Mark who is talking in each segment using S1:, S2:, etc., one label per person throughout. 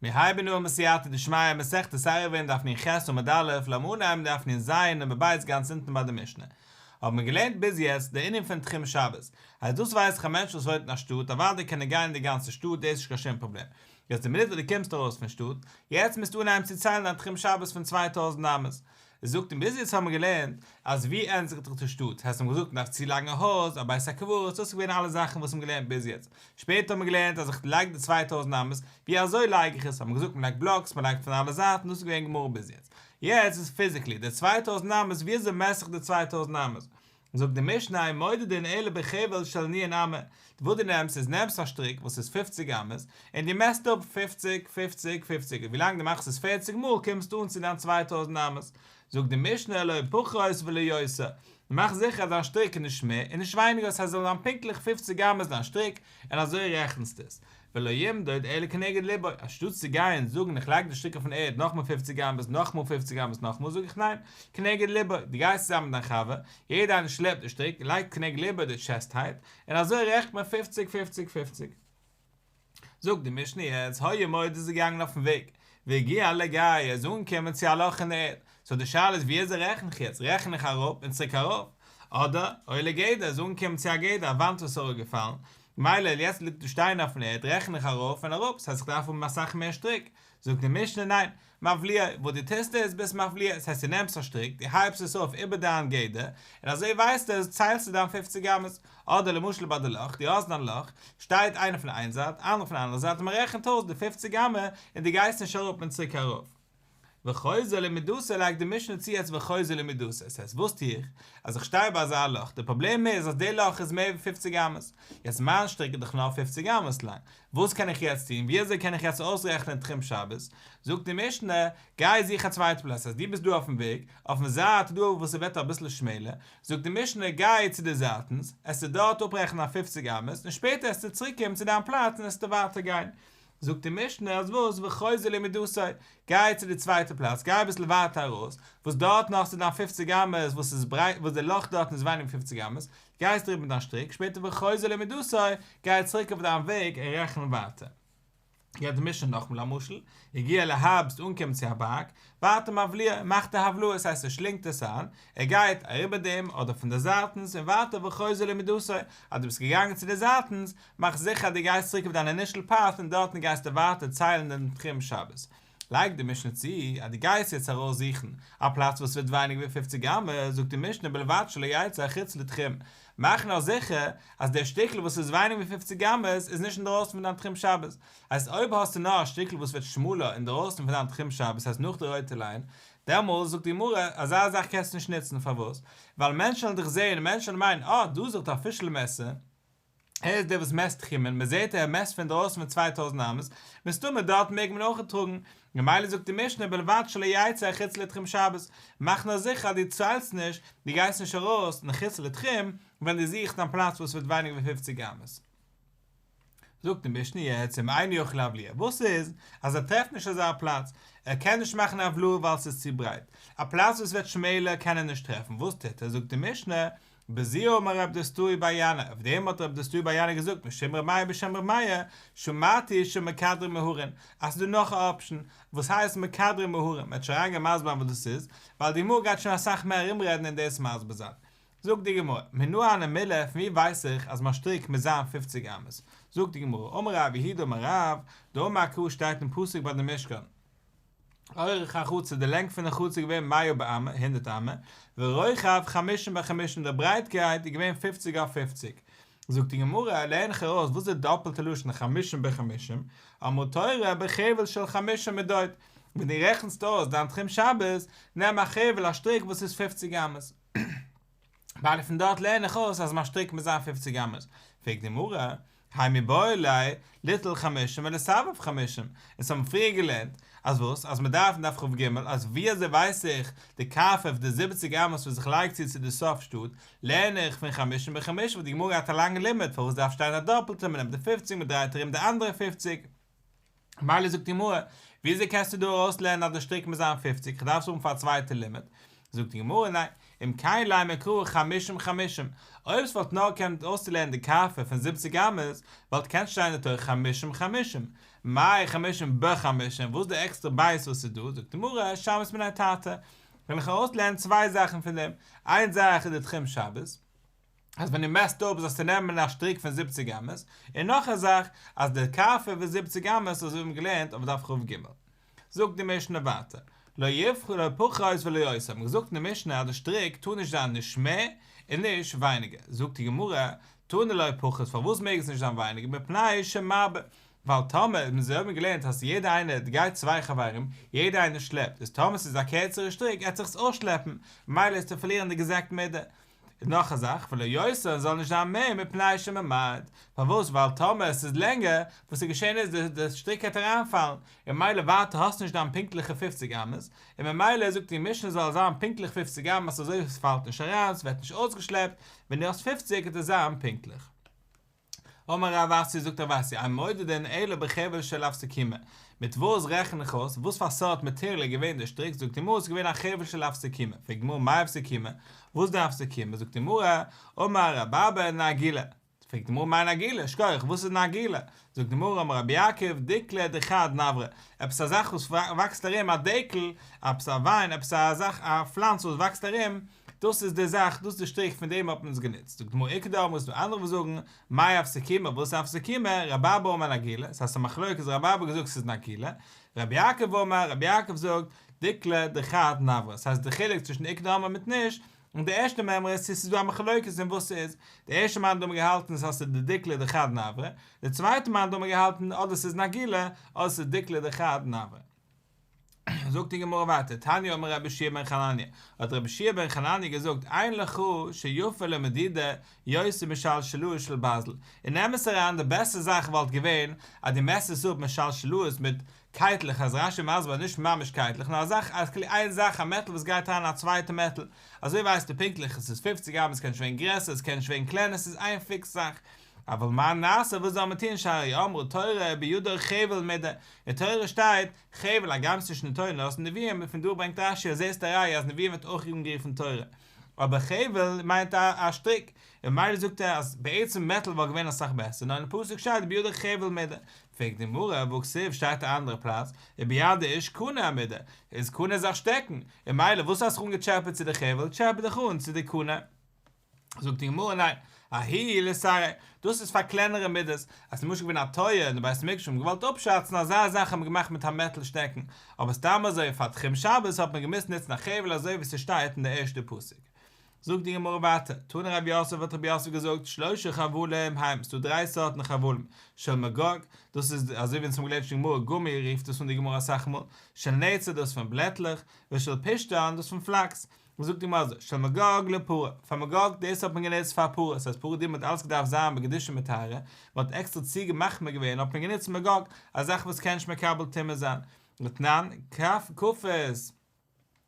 S1: מיר הייבן אן בסייעתא דשמיא מסכת עירובין דף נ"ח עמוד א', לאמיר אנהייבן דף נ"ז עמוד ב' גאנץ אונטן ביי די משנה. האבן מיר געלערנט ביז יעצט די ענין פון תחום שבת, אז דאס ווייס איך א מענטש וואס וואוינט אין א שטאט אוודאי קען ער גיין אין די גאנצע שטאט דאס איז נישט קיין שום פראבלעם, יעצט די מינוט וואס דו קומסט ארויס פון שטאט, יעצט מוזטו אנהייבן צו ציילן דיין תחום שבת פון 2000 אמות, זאגט און ביז יעצט האבן מיר געלערנט אז ווי ענדיגט זיך די שטאט, הייסט האבן געזאגט מ'דארף צולייגן א הויז, א בית הקברות, דאס איז געווען אלע זאכן וואס מ'האט געלערנט ביז יעצט. שפעטער האבן מיר געלערנט אז איך לייג די 2000 אמות, ווי אזוי לייג איך עס, האבן מיר געזאגט מ'לייגט blocks, מ'לייגט פון אלע זייטן, דאס איז געווען גמרא ביז יעצט. יעצט איז physically, די 2000 אמות, ווי אזוי מעסט איך די 2000 אמות? זאגט די משנה אין מודדין אלא בחבל של נ' אמה, וואס דו נעמסט איז נעמסט א שטריק וואס איז 50 אמות, און דו מעסט אפ 50, 50, 50, און ווילאנג דו מאכסט עס 40 מאל קומסטו אן צו דיין 2000 אמות. זאגט די משנה לא פחות ולא יותר, מאך זיכער אז דיין שטריק איז נישט מער און נישט ווייניגער עס זאל זיין פונקטליך 50 אמות דיין שטריק, און אזוי רעכנסטו עס. ולא ימדוד אלא כנגד לבו, אנשטאט צו גיין זאגן איך לייג די שטריק אויפן ערד נאכמאל 50 אמות נאכמאל 50 אמות נאכמאל זאג איך ניין, כנגד לבו, דו גייסט צוזאמען מיט דיין חבר, יעדער איינער שלעפט די שטריק, לייגט כנגד לבו די chest height, און אזוי רעכנט מען 50 50 50. זאגט די משנה יעצט, היה מודד איז געגאנגען אויפן וועג, והגיע לגיא, ער איז אנגעקומען צו א לאך אין די ערד, so די שאלה איז ווי אזוי רעכן איך יעצט, רעכן איך אראפ און צוריק ארויף, אדער, או לגדר, איז אנגעקומען צו א גדר, א וואנט וואס איז אראפגעפאלן, מילא יעצט ליגט די שטיין אויפן ערד, רעכן איך ארויף און אראפ, ס'הייסט איך דארף האבן אסאך מער שטריק, זאגט די משנה ניין, מבליעו, וואס דו טוסט איז ביסט מבליע, ס'הייסט דו נעמסט א שטריק, דו הייבסט עס אויף איבער דיין גדר, און אזוי ווייסטו אז ציילסטו דיין 50 אמות, אדער למשל ביי די לאך, דו האסט דיין לאך, שטייט איינער פון איין זייט, אנדערע פון אנדערע זייט, און מ'רעכנט אויס די 50 אמה, און דו גייסט נישט אראפ און צוריק ארויף. וחוזר למידתו לייגט די משנה צו יעצט וחוזר למידתו, עס הייסט וואס טו איך? אז איך שטיי ביי אזא לאך, די פראבלעם איז אז די לאך איז מער ווי 50 אמות, יעצט מיין שטריק איז דאך נאר 50 אמות לאנג, וואס קען איך יעצט טון? ווי אזוי קען איך יעצט אויסרעכענען תחום שבת? זאגט די משנה, גיי זוך א צווייטע פלאץ, אז דו ביסט דא אויפן וועג, אויפן זייט דא וואס ס'ווערט אביסל שמעלער, זאגט די משנה, גיי צו די זייטנס, עסטו דארט אפרעכענען א 50 אמות, און שפעטער עסטו צוריק קומען צו דיין פלאץ און עסטו ווייטער גיין. זאגט די משנה, אז וואס, וחוזר למידתו, גיי צו די צווייטע פלאץ, גיי אביסל ווייטער ארויס, וואס דארטן האסטו דיין 50 אמות, וואס איז ברייט, וואס די לאך דארטן איז ווייניגער ווי 50 אמות, גייסט אריבער מיט דיין שטריק, שפעטער וחוזר למידתו, גיי צוריק אויף דיין וועג און רעכן ווייטער. געבט די משנה נאכאמאל א משל, הגיע להר ביסט אנגעקומען צו א בארג, ווייטער מבליעו, מאכט ער הבלעה, עס הייסט ער שלינגט עס איין, ער גייט אריבער דעם אדער פון די זייטנס און ווייטער וחוזר למידתו, אז דו ביסט געגאנגען צו די זייטנס, מאך זיכער אז דו גייסט צוריק אויף דיין initial path און דארטן גייסטו ווייטער ציילן דעם תחום שבת. לייגט די משנה צו, אז דו גייסט יעצט ארויס זוכן א פלאץ וואס ווערט ווייניגער ווי 50 אמות, זאגט די משנה ובלבד שלא יצא החוצה לתחום, מאך נאר זיכער אז דער שטיקל וואס איז ווייניגער ווי 50 אמות איז נישט אינדרויסן פון דיין תחום שבת. הייסט אויב האסטו נאר א שטיקל וואס ווערט שמאלער אינדרויסן פון דיין תחום שבת הייסט נאך די רויטע line, דעמאלס זאגט די גמרא, אזא זאך קענסטו נישט נוצן, פארוואס? ווייל מענטשן וועלן דיך זעהן און מענטשן וועלן מיינען, אה, דא זוכט א פישל מעסער, ער איז דער וואס מעסט תחומין, מען זעט ער מעסט פון דרויסן פון 2000 אמות, מסתמא דארט מעג מען אויך טראגן, ממילא זאגט די משנה ובלבד שלא יצא החוצה לתחום שבת, מאך נאר זיכער אז דו ציילסט נישט, דו גייסט נישט ארויס אין חוץ לתחום ווען דו זוכסט א פלאץ וואס ווערט ווייניגער ווי 50 אמות. זאגט די משנה יעצט אם אינו יכול להבליע, וואס איז אז ער טרעפט נישט אזא פלאץ, ער קען נישט מאכן הבלעה ווייל ס'איז צו ברייט, א פלאץ וואס ווערט שמעלער קען ער נישט טרעפן, וואס טוט ער? זאגט די משנה, בזו אמר רב דוסתאי בר ינאי, אויף דעם האט רב דוסתאי בר ינאי געזאגט משום ר' מאיר בשם ר' מאיר, שמעתי שמקדרין מהרין, אז ס'איז דא נאך א option, וואס הייסט מקדרין מהרים, מ'וועט שוין אריינגיין מסביר זיין וואס דאס איז, ווייל די גמרא גייט שוין אסאך מער ארומרעדן און דאס מסביר זיין. זאגט די גמרא, מנא הני מילי, פון ווי ווייס איך אז מיין שטריק מוז זיין 50 אמות? זאגט די גמרא, אמר רב יהודה אמר רב, דאמר קרא שטייט אין פסוק ביי די משכן, אורך החצר, די לענג פון די חצר איז געווען מאה באמה, 100 אמה, ורוחב חמישים בחמישים, די ברייטקייט איז געווען 50 אויף 50. זאגט די גמרא, לערן איך ארויס, וואס איז די דאפלטע לשון חמישים בחמישים? אמרה תורה בחבל של חמישים מדוד. ווען דו רעכנסט אויס דיין תחום שבת, נעם א חבל, א שטריק וואס איז 50 אמות. ווייל פון דארט לערן איך אויס אז מיין שטריק מוז זיין 50 אמות. פרעגט די גמרא, האי מיבעי ליה ליטול חמישים ולסבב חמישים. אונז האבן פריער געלערנט אז וואס? אז מען דארף אין דף כ"ג, אז ווי אזוי ווייס איך די קרפף די 70 אמות וואס איך לייג צו צו די סוף שטאט, לערן איך פון חמישים בחמישים וואס די גמרא האט א לאנגע לימוד פארוואס דארף שטיין א דאפלטע, מען נעמט די 50 מען דרייט ארום די אנדערע 50. מילא זאגט די גמרא, וויאזוי קענסטו דא ארויסלערנען אז די שטריק מוז זיין 50, כ'דארף עס האבן פאר א צווייטע לימוד. זאגט די גמרא, ניין, אם כן לימא קרא חמישים חמישים, אויב ס'וואלט נאר געקומען אויסצולערנען די קרפף פון זיבעציג אמות, וואלט געקענט שטיין אין די תורה חמישים חמישים, מאי חמישים בחמישים, וואס די עקסטערע בית וואס איז דא, זאגט די גמרא, שמעת מינה תרתי, וועל איך ארויסלערנען צוויי זאכן פון דעם, איין זאך איז די תחום שבת, אז ווען דו מעסט אפ זאלסטו נעמען א שטריק פון זיבעציג אמות, און נאך א זאך, אז די קרפף איז זיבעציג אמות אזוי ווי מ'האט געלערנט אויף דף כ"ג. זאגט די משנה ווייטער, לא יפ לא פחות ולא יותר, האט מען געזאגט אין די משנה אז די שטריק טאר נישט זיין נישט מער און נישט ווייניגער, זאגט די גמרא, תנא לא פחות פארוואס מעג עס נישט זיין ווייניגער מפני שמרבה, ווייל טאמער, אונז האבן געלערנט אז יעדער איינער גייט צוויי חברים, יעדער איינער שלעפט, איז טאמער ס'איז א קערצערע שטריק עט זיך עס אויסשלעפן, ממילא עסטו פארלירן די עקזעקט מידה. און נאך א זאך, ולא יותר זאל נישט זיין מער מפני שממעט, פארוואס ווייל טאמער עס איז לענגער, וואס איז געשען איז די די שטריק העט אריינפאלן, און ממילא ווייטער האסט נישט דיין פונקטליכע פופציג אמות, און ממילא זאגט די משנה זאל זיין פונקטליך פופציג אמות אזוי עס פאלט נישט אריין, ס'ווערט נישט אויסגעשלעפט, ווען דו האסט פופציג העט עס זיין פונקטליך. אמר רב אסי זאגט רב אסי אין מודדין אלא בחבל של אפסוקימא, מיט וואס רעכן איך אויס וואס פאר סארט מאטעריאל איז געווען די שטריק, זאגט די גמרא עס איז געווען א חבל של אפסוקימא, פרעגט די גמרא מאי אפסוקימא, וואס איז די אפסוקימא, זאגט די גמרא, אמר רב אבא נרגילה, פרעגט די גמרא מאי נרגילה, שכוח, וואס איז נרגילה, זאגט די גמרא אמר רבי יעקב דיקלא דחד נברא, עפעס א זאך וואס וואקסט ארום א דקל, עפעס א וויין, עפעס א זאך א פלאנץ וואס וואקסט ארום, דאס איז די זאך, דאס איז די שטריק פון דעם האט מען עס גענוצט. זאגט די גמרא איכא דאמרי ס'איז דא אנדערע וואס זאגן, מאי אפסוקימא, וואס איז אפסוקימא, רבי אבא אמר נרגילה, ס'הייסט א מחלוקת, רבי אבא האט געזאגט ס'איז נרגילה, רבי יעקב אמר, רבי יעקב זאגט, דיקלא דחד נברא, ס'הייסט די חילוק צווישן איכא דאמרי מיט נישט, און די ערשטע מימרא איז צו ס'איז דא א מחלוקת אין וואס ס'איז, די ערשטע מאן דאמר געהאלטן אז ס'איז די דיקלא דחד נברא, די צווייטע מאן דאמר געהאלטן אדער ס'איז נרגילה אדער ס'איז דיקלא דחד נברא. זאגט די גמרא ווייטער, תניא אמר רבי יהושע בן חנניה, האט רבי יהושע בן חנניה געזאגט, אין לך שיפה למדידה יותר משלשלאות של ברזל, אין אמת אריין די בעסטע זאך וואלט געווען אז דו מעסט עס אפ מיט שלשלאות מיט קייטלעך אז רש"י מסביר אז נישט ממש קייטלעך נאר א זאך א כלי איין זאך א מעטל וואס גייט אריין אין א צווייטע מעטל אזוי ווייסטו פונקטליך עס איז פופציג אמות עס קען נישט ווערן גרעסער עס קען נישט ווערן קלענער עס איז איין פיקס זאך אבל מה נעשה וואס זאל מען טון שהרי אמרה תורה ובידו חבל מידה אין תורה שטייט חבל הגם ס'נישט אין תורה נאר ס'איז נביאים און פון דא ברענגט רש"י אז זעסט א ראיה אז נביאים ווערט אויך אנגערופן תורה אבער חבל מיינט א א שטריק און ממילא זאגט ער אז בעצם מעטל וואלט געווען אסאך בעסער נאר אין פסוק שטייט ובידו חבל מידה פרעגט די גמרא והכתיב שטייט א אנדערע פלאץ וביד האיש קנה המידה איז קנה איז א שטעקן און ממילא וואס האסט זיך אנגעטשעפעט צו די חבל טשעפע דיך אן צו די קנה. זאגט די גמרא ניין, ההוא לשערה, דאס איז פאר קלענערע מידות, אז למשל געווען א טויער אין די בית המקדש האט מען געוואלט אפשאצן אזא זאך האט מען געמאכט מיט א מעטל שטעקן, אבער סתם אזוי פאר תחום שבת האט מען געמוזט נוצן א חבל אזוי ווי ס'שטייט אין די ערשטע פסוק. זאגט די גמרא ווייטער, תנא רב יוסף האט רב יוסף געזאגט שלשה חבלים הם, ס'דא דריי סארטן חבלים, של מגוג, דאס איז אזוי ווי אונז האבן געלערנט אין גמרא גומי רופט עס אן די גמרא אסאך מאל, של נצר דאס פון בלעטלעך, ושל פשתן דאס פון פלאקס, זאגט די גמרא אזוי, של מגוג לפרה, פאר מגוג דאס האט מען גענוצט פאר פרה, ס'הייסט פרה אדומה האט אלעס געדארפט זיין בקדושה מיט טהרה, מען האט עקסטער צו מחמיר געווען האט מען גענוצט מגוג, א זאך וואס קען נישט מקבל טומאה זיין, ותנן, כפות,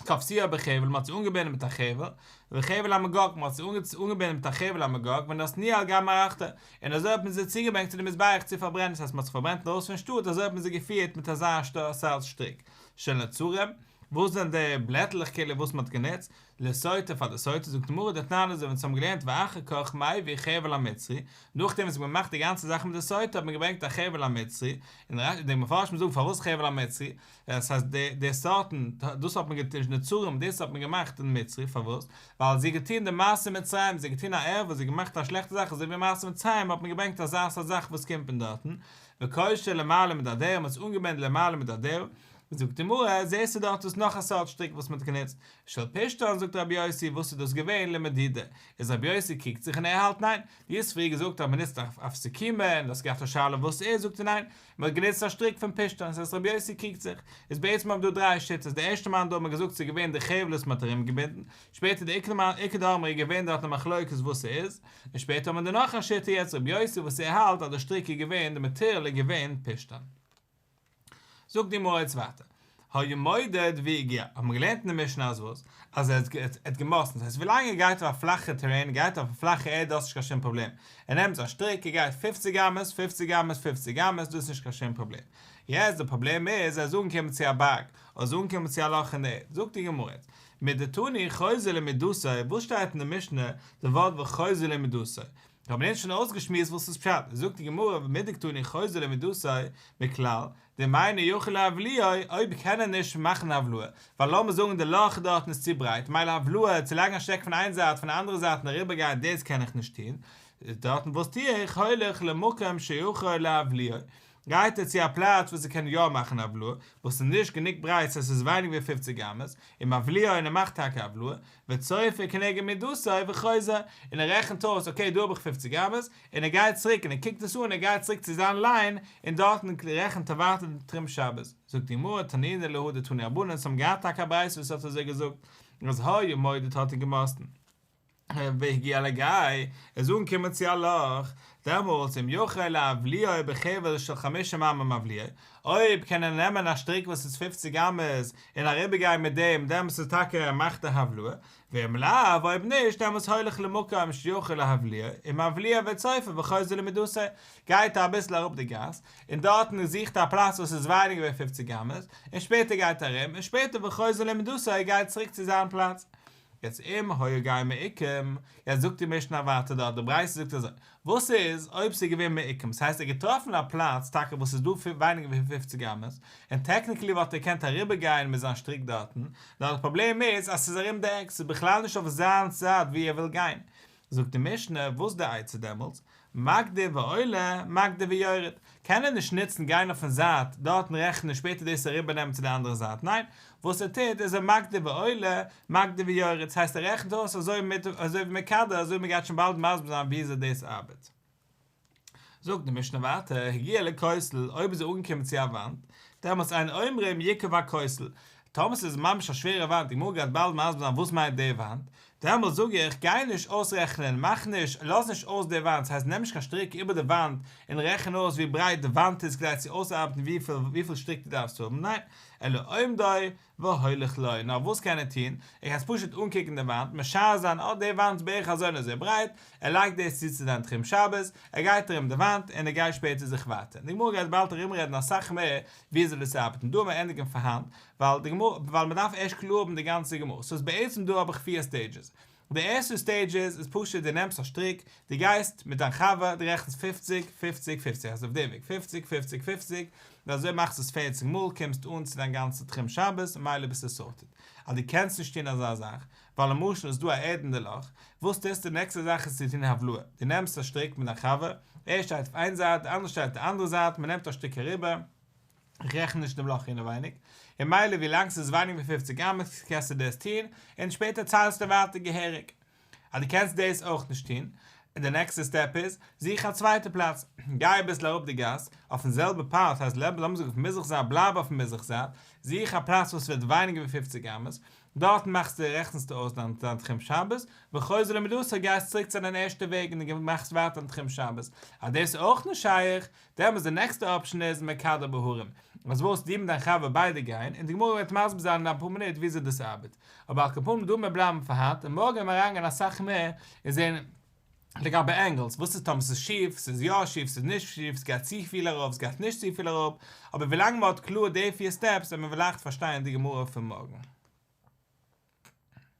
S1: כפתוה בחבל, מען האט זי אנגעבינדן מיט א חבל, וחבל המגוג, מען האט זי אנגעבינדן מיט א חבל המגוג, ונתנוה על גבי מערכתו, און אזוי האט מען זי צוגעברענגט צו די מזבח צו פארברענען, ס'הייסט מען האט זיך פארברענט ארויס פון שטאט, אזוי האט מען זי געפירט מיט אזא סארט שטריק, של נצרים. וואס זענען די בלעטלעך כאילו וואס מען האט גענוצט לסוטה פאר די סוטה, זאגט די גמרא דתנן אזוי ווי אונז האבן געלערנט ואחר כך מביא חבל המצרי, נאכדעם וואס מען האט געמאכט די גאנצע זאך מיט די סוטה האט מען געברענגט א חבל המצרי, און די מפרשים זאגן פארוואס חבל המצרי, עס הייסט די די סארטן דאס האט מען געטון נצרים דאס האט מען געמאכט אין מצרי פארוואס ווייל זי האט געטון די מעשה מצרים זי האט געטון א ערווה זי האט געמאכט א שלעכטע זאך אזוי ווי מעשה מצרים האט מען געברענגט אזא סארט זאך וואס קומט פון דארטן וקושר למעלה מדדיה מען האט עס אנגעבינדן למעלה מדדיה זאגט די גמרא, זעסטו דארט איז נאך א סארט שטריק וואס מען האט גענוצט, של פשתן זאגט רבי יוסי וואס איז דאס געווען למדידה, איז רבי יוסי קריגט זיך און ער האלט ניין, דו האסט פריער געזאגט אז מען נוצט אפסוקימא און דו האסט געהאט א שאלה וואס איז, זאגט ער ניין, מען האט גענוצט א שטריק פון פשתן, ס'הייסט רבי יוסי קריגט זיך, איז בעצם האבן דא דריי שיטות, די ערשטע מאן דאמר האט געזאגט ס'איז געווען די חבל וואס מען האט ארום געבינדן, שפעטער די איכא דאמרי איז געווען דארט א מחלוקת וואס ס'איז, און שפעטער האט מען דא נאך א שיטה יעצט רבי יוסי וואס ער האלט אז די שטריק איז געווען די מאטעריאל איז געווען פשתן. זאגט די גמרא יעצט ווייטער, היה מודד והגיע, האט מען געלערנט אין די משנה אז וואס? אז ער האט געמאסטן, דאס הייסט ווילאנג ער גייט אויף א פלאכע טערעין, גייט אויף א פלאכע ערד דאס איז נישט קיין שום פראבלעם, ער נעמט זיין שטריק ער גייט פופציג אמות, פופציג אמות, פופציג אמות, דאס איז נישט קיין שום פראבלעם. יעצט די פראבלעם איז ער איז אנגעקומען צו א בארג, אדער איז אנגעקומען צו א לאך אין די ערד, זאגט די גמרא יעצט, מדתני חוזר למדתו, וואס שטייט אין די משנה די ווארט וחוזר למדתו? האבן אונז שוין אויסגעשמועסט וואס איז פשט, זאגט די גמרא מדקתני חוזר למדתו מכלל דאם אינו יכול להבליעו, אויב קען ער נישט מאכן הבלעה, ווייל לאמיר זאגן די לאך דארטן איז צו ברייט, מילא הבלעה, צו לייגן א שטעק פון איין זייט פון די אנדערע זייט און אריבער גיין דאס קען איך נישט טון, דארטן וואס טו איך, הולך למקום שיכול להבליעו, גייט ער צו א פלאץ וואס ער קען יא מאכן הבלעה, וואס איז נישט גענוג ברייט ס'הייסט עס איז ווייניגער ווי פופציג אמות, ומבליעו און ער מאכט טאקע הבלעה, וצופה כנגד מדתו וחוזר, און ער רעכנט אויס okay דא האב איך פופציג אמות, און ער גייט צוריק און ער קוקט עס אן און ער גייט צוריק צו זיין line און דארטן רעכנט ער ווייטער די תחום שבת. זאגט די גמרא תנינא להא דתנו רבנן אונז האבן געהאט טאקע א ברייתא וואס האט אזוי געזאגט אז היה מודד האט ער געמאסטן והגיע לגיא, ער איז אנגעקומען צו א לאך, דעמאלטס אם יכול להבליעו בחבל של חמישים אמה מבליעו, אויב קען ער נעמען א שטריק וואס איז פופציג אמות און אריבערגיין מיט דעם, דעמאלטס איז טאקע ער מאכט די הבלעה, ואם לאו, אויב נישט, דעמאלטס הולך למקום שיכול להבליעו, ומבליעו וצופה וחוזר למדתו, גייט ער אביסל אראפ די גאס, און דארטן זוכט ער א פלאץ וואס איז ווייניגער ווי פופציג אמות, און שפעטער גייט ער ארום, און שפעטער וחוזר למדתו, ער גייט צוריק צו זיין פלאץ. יעצט אם היה גיא מעוקם, יעצט זאגט די משנה ווייטער דארט, די ברייתא זאגט אזוי, וואס איז אויב ס'איז געווען מעוקם, ס'הייסט ער האט געטראפן א פלאץ טאקע וואס איז דא ווייניגער ווי פופציג אמות, און technically וואלט ער געקענט אריבערגיין מיט זיין שטריק דארטן, נאר די פראבלעם איז אז ס'איז ארום די עק, ס'איז בכלל נישט אויף זיין זייט ווי ער וויל גיין. זאגט די משנה, וואס די עצה דעמאלטס? מגדיל ועולה, מגדיל ויורד. קען ער נישט נוצן גיין אויפן זייט, דארטן רעכענען און שפעטער דאס אריבערנעמען צו די אנדערע זייט, ניין, וואס ער טוט איז ער מגדיל ועולה, מגדיל ויורד, ס'הייסט ער רעכנט אויס אזוי מיט אזוי ווי מקדר, אזוי ווי מ'גייט שוין באלד מסביר זיין וויאזוי דאס ארבעט. זאגט די משנה ווייטער, הגיע לכותל, אויב איז ער אנגעקומען צו א וואנט, דעמאלטס אין אומרים יקוב הכותל, טאמער ס'איז ממש א שווערע וואנט, די גמרא גייט באלד מסביר זיין וואס מיינט די וואנט, דעמאלטס זאג איך, גיי נישט אויסרעכענען, מאך נישט, לאז נישט אויס די וואנט, ס'הייסט נעם נישט קיין שטריק איבער די וואנט און רעכן אויס ווי ברייט די וואנט איז כדי צו אויסארבעטן וויפיל וויפיל שטריק דו דארפסט האבן, ניין, אלא אומדו והולך לו, נאר וואס קען ער טון, ער קען עס פשוט אנקוקן די וואנט, משער זיין אז די וואנט איז בערך אזוי און אזוי ברייט, ער לייגט דאס צו צו זיין תחום שבת, ער גייט ארום די וואנט און ער גייט שפעטער זיך ווייטער. די גמרא גייט באלד ארומרעדן אסאך מער וויאזוי דאס ארבעט און דא וועל מיר ענדיגן פאר היינט, ווייל די גמרא, ווייל מען דארף ערשט קלאר האבן די גאנצע גמרא, סאו איז בעצם דא האב איך פיר stages, די ערשטע stage איז איז פשוט דו נעמסט א שטריק, דו גייסט מיט דיין חבר, דו רעכנסט פופציג, פופציג, פופציג, אזוי אויף די וועג, פופציג, פופציג, פופציג, און אזוי מאכסטו עס פערציג מאל, קומסט אן צו דיין גאנצע תחום שבת, און מילא ביסטו sorted. אז דו קענסט נישט טון אזא זאך, ווייל למשל איז דא א ערד אין די לאך, וואס טוסטו, די נעקסטע זאך איז צו טון הבלעה, דו נעמסט א שטריק מיט דיין חבר, ער שטייט אויף איין זייט, די אנדערע שטייט אויף די אנדערע זייט, מען נעמט א שטריק אריבער, איך רעכן נישט דעם לאך אינעווייניג, און מילא ווי לאנג ס'איז ווייניגער ווי פופציג אמות קענסטו דאס טון, און שפעטער ציילסטו ווייטער געהעריג. אז דו קענסט דאס אויך נישט טון, און די נעקסטע step איז, זוך א צווייטע פלאץ, גיי אביסל אראפ די גאס, אויפן זעלבע part, הייסט לאמיר זאגן אויפן מזרח זייט, בלייב אויפן מזרח זייט, זוך א פלאץ וואס ווערט ווייניגער ווי פופציג אמות, דארטן מאכסטו רעכנסטו אויס דיין דיין תחום שבת, וחוזר למדתו גייסט צוריק צו דיין ערשטע וועג און דו מאכסט ווייטער דיין תחום שבת, אז דאס איז אויך נישט שייך, דעמאלטס די נעקסטע option איז מקדר בהרים, אז וואס דו מיט דיין חבר ביידע גייען, און די גמרא וועט מסביר זיין אין אפאר מינוט וויאזוי דאס ארבעט, אבער על כל פנים דא מיר בלייבן פאר היינט און מארגן וועלן מיר אריינגיין אסאך מער און זען לגבי angles, וואס איז טאמער ס'איז שיף, ס'איז יא שיף, ס'איז נישט שיף, ס'גייט צופיל ארויף, ס'גייט נישט צופיל אראפ, אבער ווילאנג מ'האט קלאר די פיר steps וועט מען לייכט פארשטיין די גמרא פון מארגן.